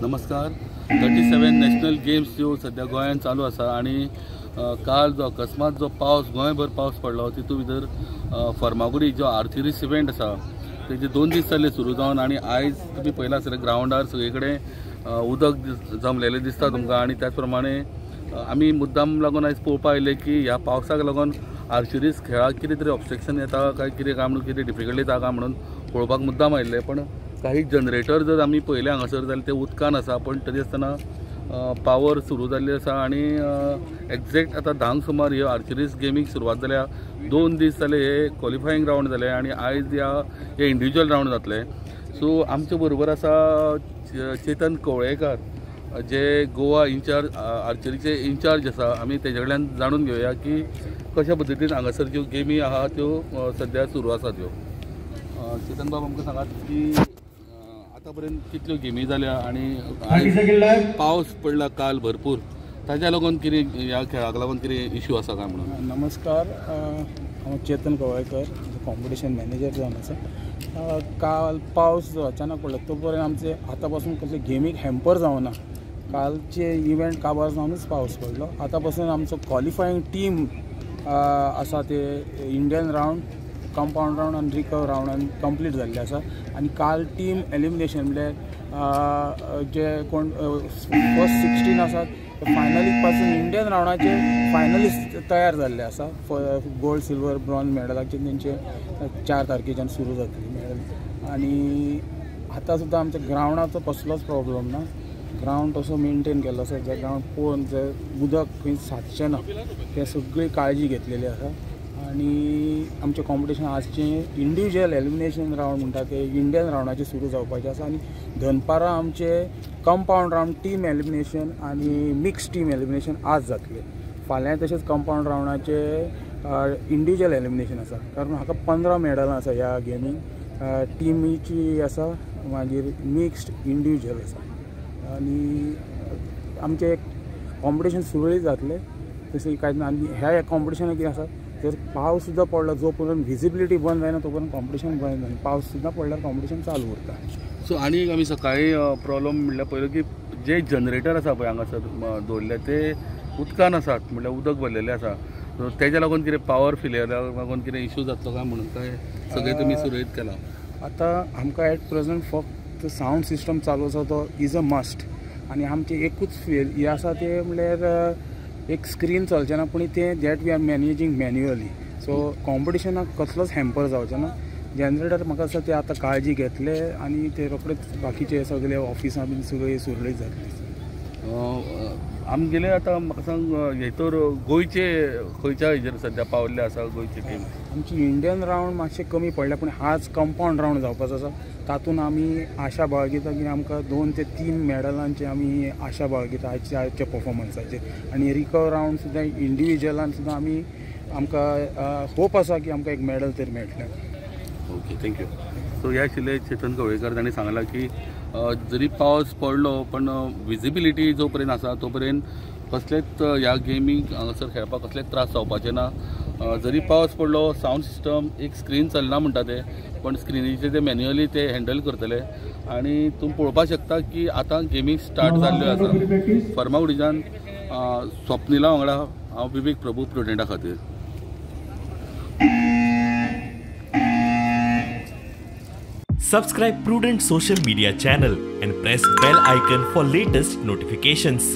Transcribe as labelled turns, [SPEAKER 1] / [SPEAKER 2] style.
[SPEAKER 1] नमस्कार. 37 national games ज्यो सद्या गोंयांत चालू आसा आनी काल जो अकस्मात जो पावस गोंयभर पावस पडलो तितूंत भितर फर्मागुडी जो आर्चरीस इव्हेंट आसा तेजे 2 दीस जाले सुरू जावन आनी आयज तुमी पळयलां आसतलें ग्रावंडार सगळे कडेन उदक जमलेलें दिसता तुमकां. आनी त्याच प्रमाणे आमी मुद्दाम लागून आयज पळोवपाक आयले की ह्या पावसाक लागून आर्चरीस खेळाक कितें तरी ऑब्स्ट्रक्शन येता काय कितें काय म्हणून कितें डिफिकल्टी येता काय म्हणून पळोवपाक मुद्दाम आयिल्ले. पण काही जनरेटर जर आमी पळयले हांगासर जाल्यार ते उदकान आसा, पण तरी आसतना पावर सुरू जाल्ली आसा. आनी एग्जॅक्ट आतां 10 सुमार ह्यो आर्चरीस गेमीक सुरवात जाल्या. 2 दीस जाले हे क्वॉलिफायींग रावंड जाले आनी आयज ह्या हे इंडिविज्युअल रावंड जातले. सो आमचे बरोबर आसा चेतन कवळेकर जे गोवा इन्चार्ज आर्चरीचे इन्चार्ज आसा. आमी तेजे कडल्यान जाणून घेवया की कशा पद्दतीन हांगासर ज्यो गेमी आहा त्यो सद्या सुरू आसा त्यो. चेतन बाब, आमकां सांगात की आतां पर्यंत कितल्यो गेमी जाल्या आनी पावस पडला काल भरपूर, ताज्या लागून कितें ह्या खेळाक लागून कितें इश्यू आसा काय म्हणून?
[SPEAKER 2] नमस्कार, हांव चेतन कवळेकर, कॉम्पिटिशन मॅनेजर जावन आसा. काल पावस जो अचानक पडलो तो पर्यंत आमचे आतां पासून कसले गेमीक हॅम्पर जावना. कालचे इव्हेंट काबार जावनूच पावस पडलो. आतां पासून आमचो क्वॉलिफायींग टीम आसा ते इंडियन रावंड, कंपावंड रावंड आनी रिकर्व रावंड आनी कंप्लीट जाल्ले आसा. आनी काल टीम एलिमिनेशन म्हणल्यार जे कोण फर्स्ट 16 आसात ते फायनलीक पासून इंडियन रावंडाचे फायनलिस्ट तयार जाल्ले आसा. गोल्ड, सिल्वर, ब्रॉन्ज मेडलाचे तेंचे 4 तारखेच्यान सुरू जातली मेडल. आनी आतां सुद्दां आमच्या ग्रावंडाचो कसलोच प्रॉब्लम ना. ग्रावंड तसो मेनटेन केल्लो आसा, जे ग्रावंड पळोवन जे उदक खंय साचचें ना ते सगळी काळजी घेतलेली आसा. आनी आमचें कॉम्पिटिशन आजचें इंडिविज्युअल एलिमिनेशन रावंड म्हणटा ते इंडियन रावंडाचें सुरू जावपाचें आसा. आनी दनपारां आमचें कंपावंड रावंड टीम एलिमिनेशन आनी मिक्स टीम एलिमिनेशन आज जातलें. फाल्यां तशेंच कंपावंड रावंडाचें इंडिविज्युअल एलिमिनेशन आसा. कारण हाका 15 मेडलां आसा ह्या गेमीक, टिमीची आसा, मागीर मिक्स्ड, इंडिविज्युअल आसा. आनी आमचें कॉम्पिटिशन सुरळीत जातलें तशें कांय ना. आनी ह्या कॉम्पिटिशनाक कितें आसा, जर पावस सुद्दां पडलो जो पर्यंत विजिबिलिटी बंद जायना तो पर्यंत कॉम्पिटिशन बंद जायना. पावस सुद्दां पडल्यार कॉम्पिटिशन चालू उरता.
[SPEAKER 1] सो आनी आमी सकाळीं प्रॉब्लम म्हणल्यार पळयलो की जे जनरेटर आसा पळय हांगासर दवरले ते उदकान आसात, म्हणल्यार उदक भरलेलें आसा. सो तेज्या लागून कितें पावर फेलियराक लागून कितें इश्यू जातलो काय म्हणून काय सगळें तुमी सुरळीत केलां?
[SPEAKER 2] आतां आमकां एट प्रेजंट फक्त सावंड सिस्टम चालू आसा तो is a must. आनी आमचें एकूच हें आसा तें म्हणल्यार एक स्क्रीन चलचें ना, पूण तें that we are managing manually. So कॉम्पिटिशनाक कसलोच हॅम्पर जावचें ना. जनरेटर म्हाका दिसता ते आतां काळजी घेतले आनी ते रोखडेच बाकीचे सगळे ऑफिसां बीन सगळे सुरळीत जातले.
[SPEAKER 1] आमगेले आतां म्हाका सांग, हेतूर गोंयचे खंयच्या हेजेर सद्या पावल्ले आसा गोंयची टीम?
[SPEAKER 2] आमची इंडियन रावंड मातशें कमी पडल्या, पूण आज कंपावंड रावंड जावपाचो आसा. तातूंत आमी आशा बाळगिता की आमकां 2 ते 3 मेडलांची आमी आशा बाळगिता आजच्या परफॉर्मन्साचेर. आनी रिकर्व रावंड सुद्दां इंडिविज्युअलान सुद्दां आमी आमकां होप आसा की आमकां एक मेडल तरी मेळटलें.
[SPEAKER 1] Okay, thank you. सो ह्या आशिल्ले चेतन कवळेकर, तांणी सांगलां की जरी पावस पडलो पण विजिबिलिटी जो पर्यंत आसा तो पर्यंत कसलेच ह्या गेमीक हांगासर खेळपाक कसलेच त्रास जावपाचे ना. जरी पावस पडलो सावंड सिस्टम एक स्क्रीन चलना म्हणटा ते, पण स्क्रिनीचे ते मॅन्युअली ते हँडल करतले. आनी तुमी पळोवपाक शकता की आतां गेमी स्टार्ट जाल्ल्यो आसा. फर्मागुडीच्यान स्वप्निला वांगडा हांव विवेक प्रभू, प्रुडंटा खातीर.
[SPEAKER 3] Subscribe Prudent social media channel and press bell icon for latest notifications.